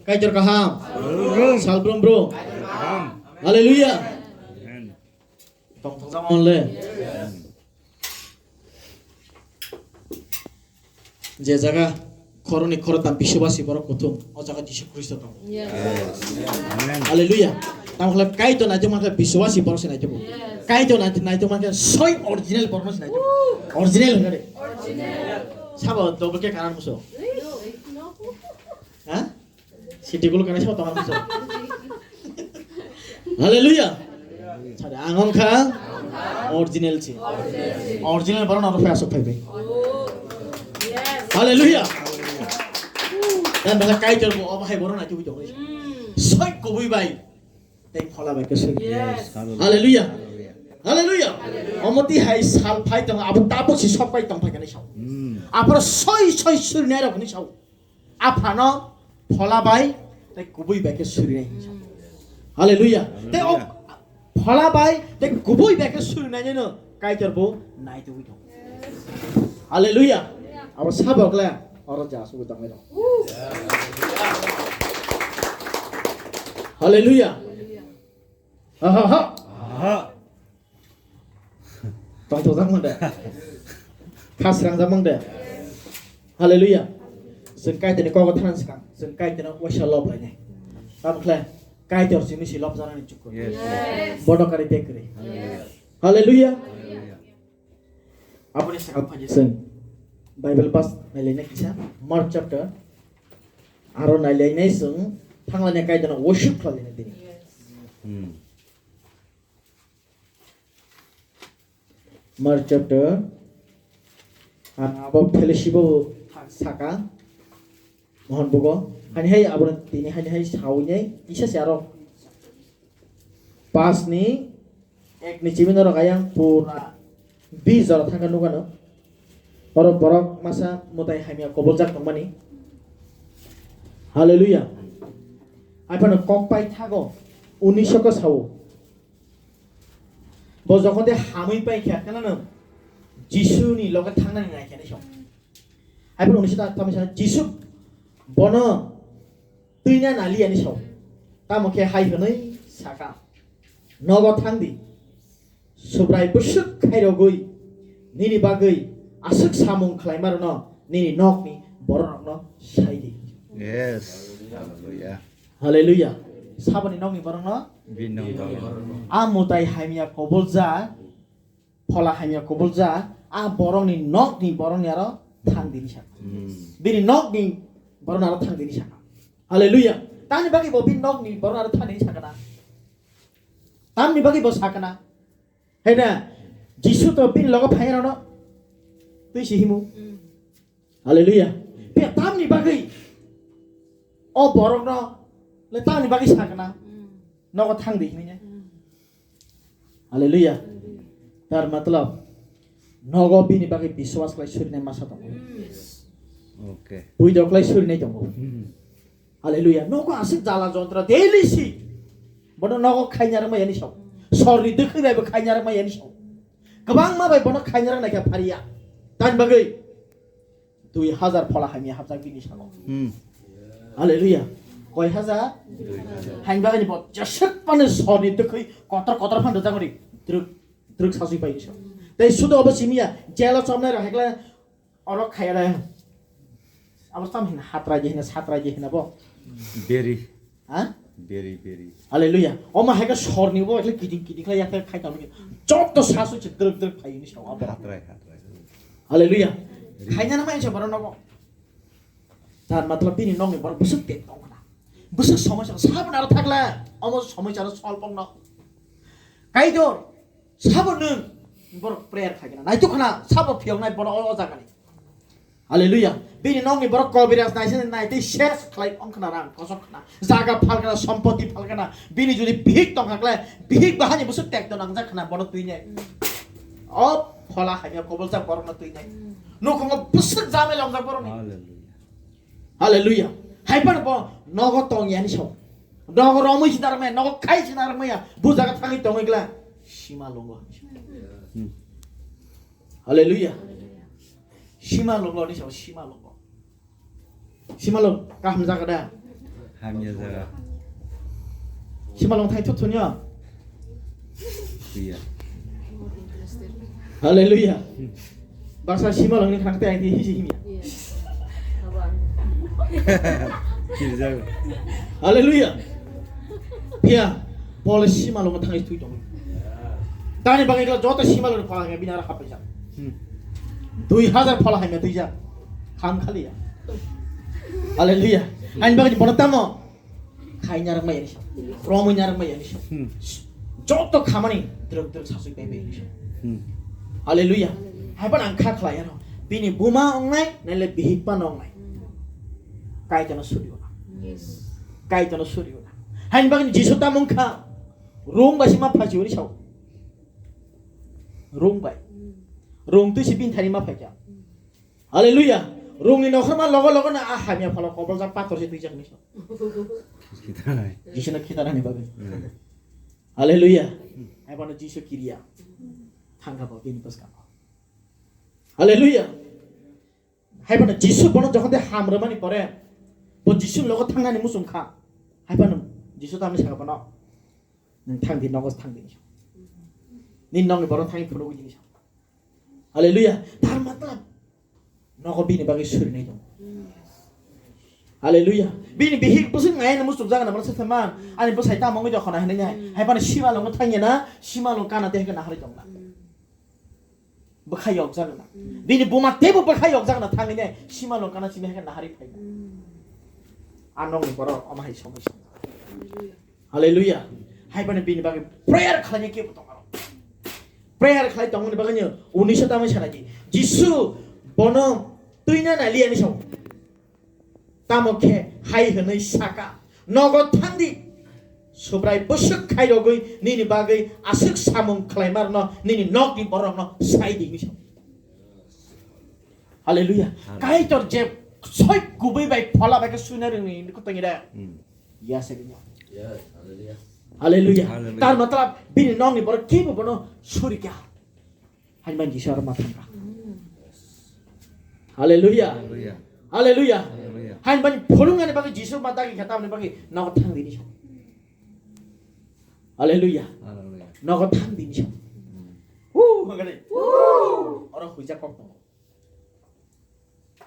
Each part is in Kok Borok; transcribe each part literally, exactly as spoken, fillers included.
Kaitor kaham. Salbrum brum. Haleluya. Tongthokjak manle. Je jaga khoroknwi khoroktham biswasi borok kuthum, o jaga Jisu Khristo tongo. Haleluya. Tamo khlai Kaitor naitokma khe biswasi borok se naitokgo. Kaitor nait-, naitokma khe soi original borok no se naitokgo. Original hwnkhade. Sabo double khe kanar muso. Ha? Siti gulu kana sabo tongma muso. Haleluya. Sari ang wngkha original si. Original borok no phai asok phai bai. Haleluya. Dan bala Kaitor bo obo hai borok naitugwi tongo. Soi kubui bai. Tei phola bai khe soi. Haleluya. Haleluya. Omo twi hai sal phai tongo, abo tabuk si sok pai tong phai kani sao. Aphor soi soi suri nai rok ni sao. Aphano phola bai tei kubui bai khe suri nai. Haleluya. Tei o phola bai tei kubui bai khe suri nai no Kaitor bo naitugwi tongo. Haleluya. Abo sabo kle oro ja sugu tongwi rok. Haleluya. Ha, ha, ha. Aha. Tongthokjak mang de. Khasrangjak mang de. Haleluya. Chwng Kaitorni kogo thanani swkang, chwng Kaitorno waisa lob lainai. Tamo khlai Kaitor simi si lob janani chukku. Yes. Bodo kari te kri. Haleluya. Aboni sakha phaji chwng Bible verse nailaina kisa Mark chapter aro nailainai chwng thanglaina Kaitorno worship khlaina dini. Hmm. Mark chapter, ang abo fellowship o saka, mohon bugo, hani hai abo tini hani hai sawi nai, kisa se aro pas ni ek ni chimi norok ayang pura bis jora thangka nukano. Oro borok masa mwtai hamya koboljak tongmani. Haleluya. Aphano kok pai thago, unisho ko sao. Bo jokhon de hamwi pai kha, kheno no Jisu ni loge thangnani nai kha ni song. Hai phano unisho ta tamo sa Jisu bono twina nali ani song. Tamo khe hai hwnwi saka, "Nogo thang di. Subrai bwswk khairogwi nini bagwi aswk samung khlaima rwno nini nokni bororokno sai di." Yes. Hallelujah. Haleluya. Saboni nokni borokno Bini nokni borok. A mwtai hamya kobolja, phola hamya kobolja, a borokni nokni borokni aro thang dini saka. Hmm. Bini nokni borokni aro thang dini saka. Haleluya. Tamni bagwi bo bini nokni borokni aro thang dini sakana? Tamni bagwi bo sakana? Hai na, Jisu to bini logo phai rokno twi si himu. Hmm. Haleluya. Phiya tamni bagwi o borokno le tamni bagwi sakana? Hmm. Nogo thang di hinwi ne. Hmm. Haleluya. Haleluya. Tar matlab, nogo bini bagwi biswas khlai surinai masa tongo. Hmm. Okay. Buidok khlai surinai tongo. Hmm. Haleluya. Nogo aswk jala jontra daily si. Bono nogo khaina rwmai yani sao. Sorni dwkhwi bai bo khaina rwmai yani sao. Kwbangma bai bono khaina rwmai kha phariya. Tamni bagwi dui hajar phola hamya hapjak bini sago. Hmm. Haleluya. Koi hajar? Hain bagwi bo jeswk mane sorni dwkhwi kotor kotor phan rwjak ri. Druk druk sasui pai sao. Tei sudo obo simiya jela chomnai rok hekla Oro khaya le. Abo tam hina hatra je hina satra je hina bo. Beri. Ha? Beri, beri. Haleluya. Oma heka sorni bo ekle kiting kiting khlai yakhe khai tamo. Jotto sasu chik druk druk khai ni sawa bo. Hatrai, hatrai. Haleluya. Khaina na mai se boro nogo. Tar matlab bini nokni boro busuk tek tong khna. Busuk somoi sa sabon aro thakla. Omo somoi sa solve ong no. Kaitor. Sabo nwng borok prayer khai khna, naituk khna, sabo phiyok nai bono o jaga ni. Haleluya. Bini nokni borok kobiraj naisani nai tei ses khlai ong khna rang kosok khna. Jaga phal khna, sompoti phal khna. Bini jodi bihik tong kha khlai, bihik bahani busu tek to nangjak khna bono twi nai. O phola hamya koboljak borok no twi nai. Nukhungo bwswk jamai longjak borok ni. Haleluya. Haleluya. Hai phano bo nogo tong yani sao. Nogo romwi sinarmaya, nogo khai sinarmaya. Bu jaga thangwi tongwi gla. Sima longo. Hmm. Haleluya. Sima longo ni sao, sima longo. Sima long, kaham jaga da. Hamya jaga. Simalwng thai thut thunyo. Iya. Hallelujah. Baksa simalwng ni khang tei ang hisi himya. Iya. Hallelujah. Phiya, Paul simalwng thangwi thui tongo. Tani bagwi joto simalwng phala hamya bini aro hapjak. Hmm. Dui hazar phala hamya twijak. Kham khali ya. Hallelujah. Ani bagwi bono tamo? Khai narwk maya ni sa. Romwi narwk maya ni sa. Hmm. Joto khamani drwk drwk saswi pai pai ni sa. Hmm. Hallelujah. Hai phano ang kha khlai ano. Bini buma ongnai, naile bihik phano ongnai. Kaitorno suri ona. Yes. Kaitorno suri ona. Haini bagwi Jisu tamo wngkha. Rung bai se ma phachi uri sao. Rung bai. Rung twi se bini thani ma phaikha. Hallelujah. Rungni nokhorma logo logo no a hamya phalo koboljak pathor se twijak ni so. Khitanai. Jisuna khitanani bagwi. Hmm. Hallelujah. Hai bono Jisu kiriya. Thangkha bo bini bwskango. Hallelujah. Hai bono Jisu bono jokhon de ham rwmani pore bo Jisu logo thangnani muchung kha. Hai bono Jisu tamni saka bono. Nwng thang di nogo thang di. Ni nokni borok thangwi phunugwi di. Hallelujah. Tar matlab nogo bini bagwi surinai tongo. Hallelujah. Bini bihik bwswk nai ani muchuk jaga na masa thema. Ani bwsai tamo wngwi dokhona hinwi nai. Hai phano simalwng thangya na, simalwng kana tei hwnkhe naharwi tongna. Bwkha yok jaga na. Bini buma teibo bwkha yok jaga na thangwi nai. Simalwng kana simi hwnkhe naharwi phai. A nokni borok omo hai somoi song. Hallelujah. Hai phano bini bagwi prayer khlaina kebo tongo. Prayer khlai tongmani bagwi no unisa tamwi sanai di. Jisu bono twina nai liya ni sao. Tamo khe hai hwnwi saka, "Nogo thang di. Subrai bwswk khairogwi nini bagwi aswk samung khlaimarno nini nokni borokno sai di," hwnwi sao. Hallelujah. Amen. Kaitor je soi kubui bai phola bai khe suina rwngni hinwi khe tongi de. Hmm. Yes, amen. Yes, hallelujah. Hallelujah. Hallelujah. Tar matlab bini nokni borok kebo bono suri kha. Hain ban Jisu aro ma thangkha. Hallelujah. Hallelujah. Hallelujah. Hallelujah. Hain ban phulung ani bagwi Jisu ma dagi kha tamni bagwi nogo thang dini sa. Hallelujah. Hallelujah. Nogo thang dini sa. Hmm. Woo, hangare. Woo. Oro huijak kok tongo.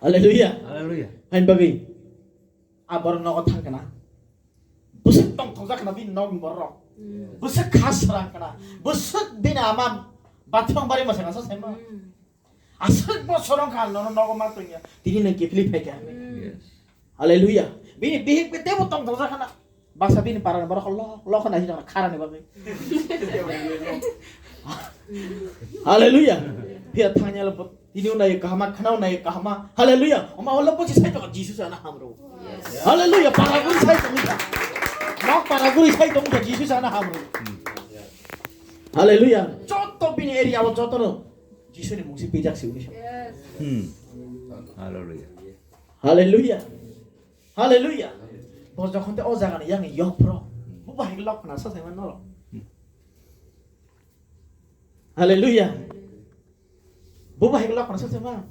Hallelujah. Hallelujah. Hain bagwi. A borok nogo thang kana. Bwswk tongthokjak kana bini nokni borok. Mm. Bwswk kha sra kana. Bwswk bini ama bathang bari masa kana sa saima. Mm. Aswk bosor wngkha nono nogo ma tongya. Tini nang kiphilwi phaikha. Mm. Yes. Hallelujah. Bini bihik be tebo tongthokjak kana. Baksa bini parani borok lo, lo khna hino kharani bagwi. Hallelujah. Phiya thangya lo tini unai kahama, khana unai kahama. Hallelujah. Oma olo pochi sai to Jisu sana hamro. Yes. Hallelujah. Paraguri sai to mita. Nok paraguri sai to mita Jisu sana hamro. Hallelujah. Joto bini area o joto no Jisu ni mungsi pijak si uni. Yes. Hmm. Hallelujah. Hallelujah. Hallelujah. Bo jokhon te o jaga ni yang yok phro. Bo bahai lok na sa sai man no. Hallelujah. Bo bahai lok na sa sai man.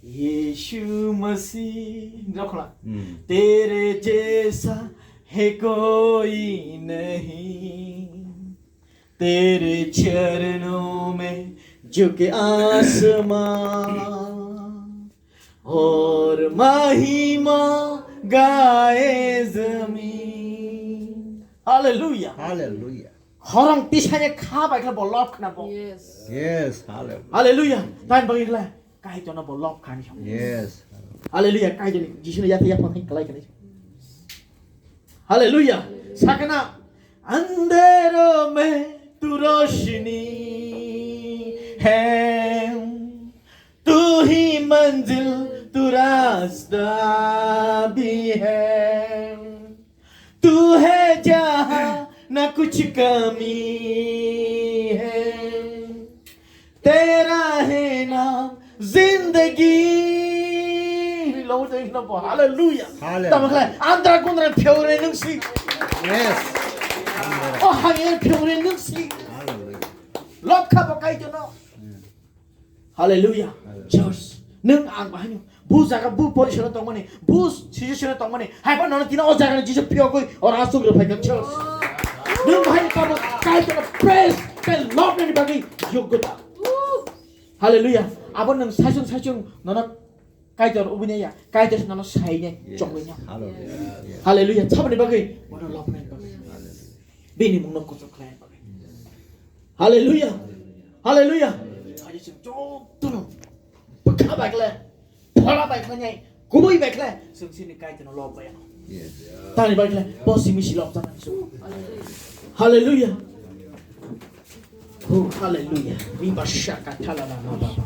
यीशु मसीह, रखना। Hmm. तेरे जैसा है कोई नहीं, तेरे चरणों में झुके आसमां, और महिमा गाए जमीन। Hallelujah. Hallelujah. Khorang tisane kha bai khe bo love khna bo. Yes. Yes, hallelujah. Hallelujah. Tain bagwi le Kaitorno bo love khani. Yes. Hallelujah. Kaitorni Jisuni yathai yaphang thang kalai khani. Hallelujah. Sakana, "Andhero mein tu roshni hai, tu hi manzil, tu rasta bhi hai, tu hai jahan na kuch kami hai, tera hai naam zindagi." Hallelujah. Hallelujah. Tamo khlai andra kundra pheure nungsi. Yes. O hangye pheure nungsi. Hallelujah. Love kha bo Kaitorno. Hallelujah. Hallelujah. Church, nung ang bahai no Bu jaga, bu position o tongmani, bu situation o tongmani, haiba nono tini o jaga ni Jisu phiyogwi oro aswk rw phaikha church. Nwng bahai ni tabuk Kaitor no praise tei love nani bagwi yoggota. Hallelujah. Abo nwng saichung saichung nono Kaitor ubinaya, Kaitor nono sainai, Yes. chongwinai. Hallelujah. Yes. Hallelujah. Saboni bagwi, bono love nani bagwi. Bini mungno kuchuk khlaina bagwi. Hallelujah. Hallelujah. Hallelujah. Hallelujah. Chwng jotono bwkha bai khle, phola bai khle, kubui bai khle, chwng chini Kaitorno love bai ano. Yes. Tani bai khle, bo simi si love jana. Hallelujah. Oh, hallelujah. Riba shaka tala la ma ba ba ba.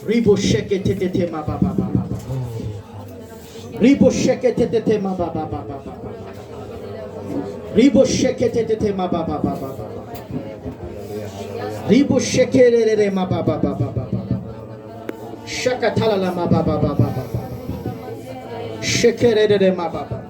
Ribo sheke te te te ma ba ba ba ba ba. Ribo sheke te te te ma ba ba ba ba ba ba. Ribo sheke te te te ma ba ba ba ba ba. Ribo sheke re re re ma ba ba ba ba ba ba. Shaka tala la ma ba ba ba ba ba. Sheke re re re ma ba ba.